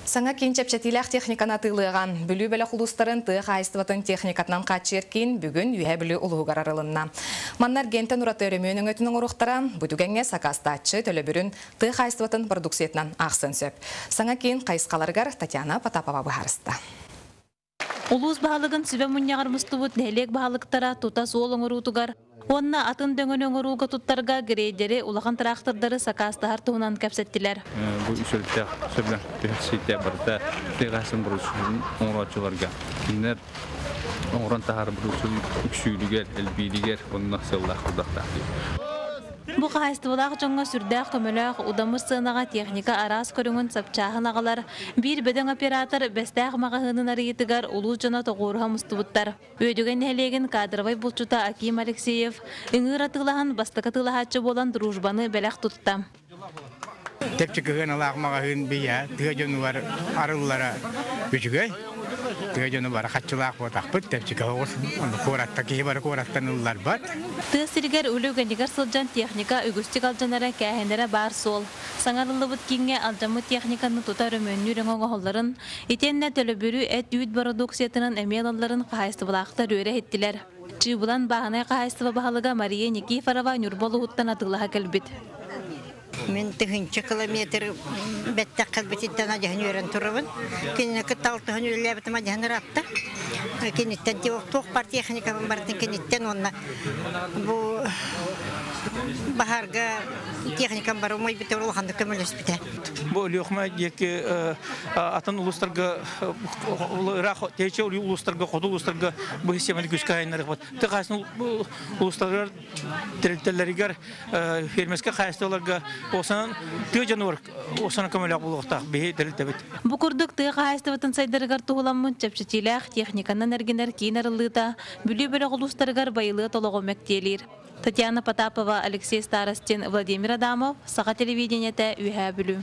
Саҥа киин чэпчэтиилээх техниканы атыылыаҕа. Бүлүү бөлөх улуустарын тыа хаһаайыстыбатын техникатынан хааччыйар киин бүгүн Үөһээ Бүлүү улууһугар арылынна. Манна эргиэнтэн ураты өрөмүөн өҥөтүн оҥоруохтара. Бу түгэҥҥэ сакаастааччы төлөбүрүн тыа хаһаайыстыбатын продукциятынан аахсыан сөп. Саҥа киин хайысхаларыгар Татьяна Потапова быһаарыста. Улуус баһылыгын сүбэ мунньаҕар мустубут нэһилиэк баһылыктара тута суол оҥоруутугар уонна атын дөҥөнү оҥорууга туттарга грейдери, улахан тыраахтырдары сакаастаһар туһунан кэпсэттилэр. Бу үсөлтөх сөбүлэҥ түһэрсиитэ барыта тыаҕасын борусуһун оҥорооччуларга кинилэр оҥорон таһаар борусун үксүүлүгэр, элбиилигэр онно сыаллаах курдахтаах диир. Бу хаһаайыстыбалаах дьоҥҥо сүрдээх көмөлөөх удамыр сыанаҕа техника араас көрүҥүн сапчааһын аҕалар биир бөдөҥ оператор Бэстээх маҕаһыынын арыйыытыгар улуус дьоно тоҕуоруһа мустубуттар. Үөдүгэн нэһилиэгин кадровай булчута Аким Алексеев ыҥыыр атыылаһан бастакы атыылаһааччы буолан дружбаны бэлэх тутта. Чэпчэки сыаналаах маҕаһыын бийэ тыа дьонугар арыллара үчүгэй. Тыа дьоно бары хаччылаах буотахпыт, чэпчэки оҕус куоратта киһи бары куораттан ылларбат. Тыа сиригэр үлэ үгэнигэр сылдьан техника үгүстүк алдьанара, кээһэнэрэ баар суол. Саҥарыллыбыт кииҥҥэ алдьаммыт техниканы тута өрөмүөннүүр өҥө оҥоһулларын, итиэннэ төлөбүрү эт-үүт бородууксуйатынан эмиэ ылалларын хаһаайыстыбалаахтар үөрэ иһиттилэр. Чыыбылан бааһынай хаһаайыстыба баһылыга Мария Никифорова Ньурба улууһуттан атыылаһа кэлбит. Мин тыһыынча километр бэттэх кэлбититтэн адьаһын үөрэн турабын. Кинини кытта алтыһан үлэлээбитим адьаһын ыраатта. Киниттэн туох бар техникабын барытын киниттэн уонна бу баһаарга техникам бары умайбыта улаханнык көмөлөспүтэ. Бу Өлүөхүмэ диэки атын улуустарга ыраах тэйиччи улуустарга, хоту улуустарга бу системаны күүскэ айаннарыахпыт. Тыа улуустарыгар тэрилтэлэригэр фермерскэй хаһаайыстыбаларга осанан тыа дьонугар осанан көмөлөөх буолуохтаах биһи тэрилтэбит. Бу курдук тыа хаһаайыстыбатын сайдарыгар туһуламмыт чэпчэтиилээх техниканан эргинэр киин арыллыыта Бүлүү бөлөх улуустарыгар байылыат олоҕу мэктиэлиир. Татьяна Потапова, Алексей Старостин, Владимир Адамов, Саха телевидениетэ, Үөһээ Бүлүү.